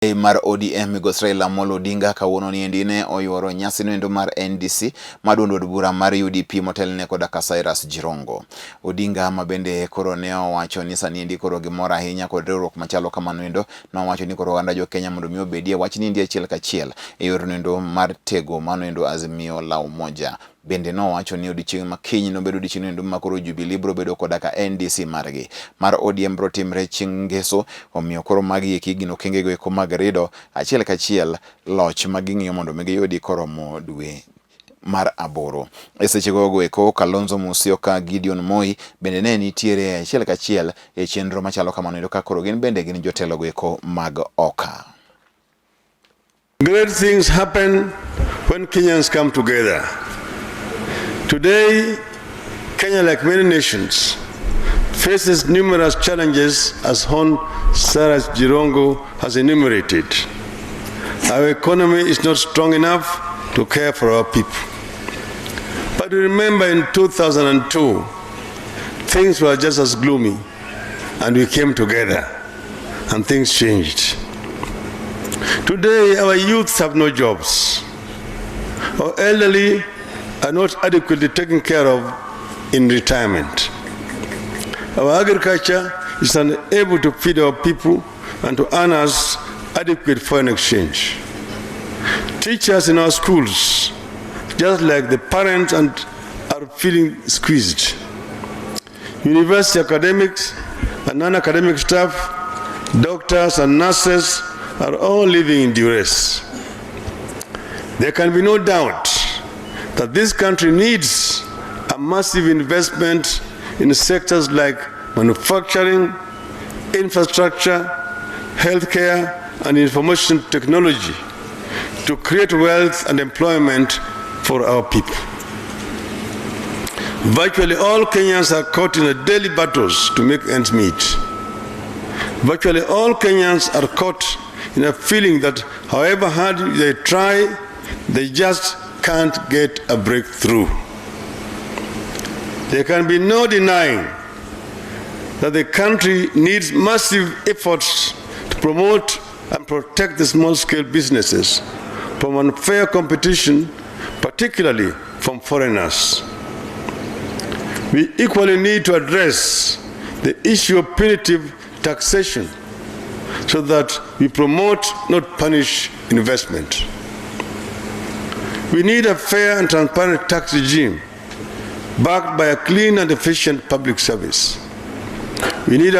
Mar ODM migosi Raila Amolo Odinga kawuono niendi ne oyuoro nyasi noendo mar NDC ma duond od bura mar UDP motelne koda ka Cyrus Jirongo. Odinga ma bende koro ne owacho ni sani endi koro gimor ahinya kod riwruok machalo kamano endo, nowacho ni koro oganda jo Kenya mondo mi obedie wach ni endi achiel kachiel e yor noendo mar tego mano endo Azimio la Umoja. Bende nowacho ni odiochieng' ma kiny nobed odiochieng' noendo ma koro Jubilee biro bedo koda ka NDC margi. Mar ODM biro timre chieng' ngeso, omiyo koro magi eki gin okengego eko mag rido achiel kachiel loch ma ging'iyo mondo mi giyudi koromo dwe mar aboro. E seche gogo eko Kalonzo Musyoka, Gideon Moi bende ne nitiere achiel kachiel e chenro machalo kamano endo ka koro gin bende gin jotelogo eko mag OKA. Great things happen when Kenyans come together. Today, Kenya, like many nations, faces numerous challenges as Hon Cyrus Jirongo has enumerated. Our economy is not strong enough to care for our people. But remember in 2002, things were just as gloomy, and we came together, and things changed. Today, our youths have no jobs. Our elderly are not adequately taken care of in retirement. Our agriculture is unable to feed our people and to earn us adequate foreign exchange. Teachers in our schools, just like the parents, and are feeling squeezed. University academics and non-academic staff, doctors and nurses are all living in duress. There can be no doubt that this country needs a massive investment in sectors like manufacturing, infrastructure, healthcare, and information technology to create wealth and employment for our people. Virtually all Kenyans are caught in a daily battles to make ends meet. Virtually all Kenyans are caught in a feeling that however hard they try, they just can't get a breakthrough. There can be no denying that the country needs massive efforts to promote and protect the small scale businesses from unfair competition, particularly from foreigners. We equally need to address the issue of punitive taxation so that we promote, not punish, investment. We need a fair and transparent tax regime backed by a clean and efficient public service. We need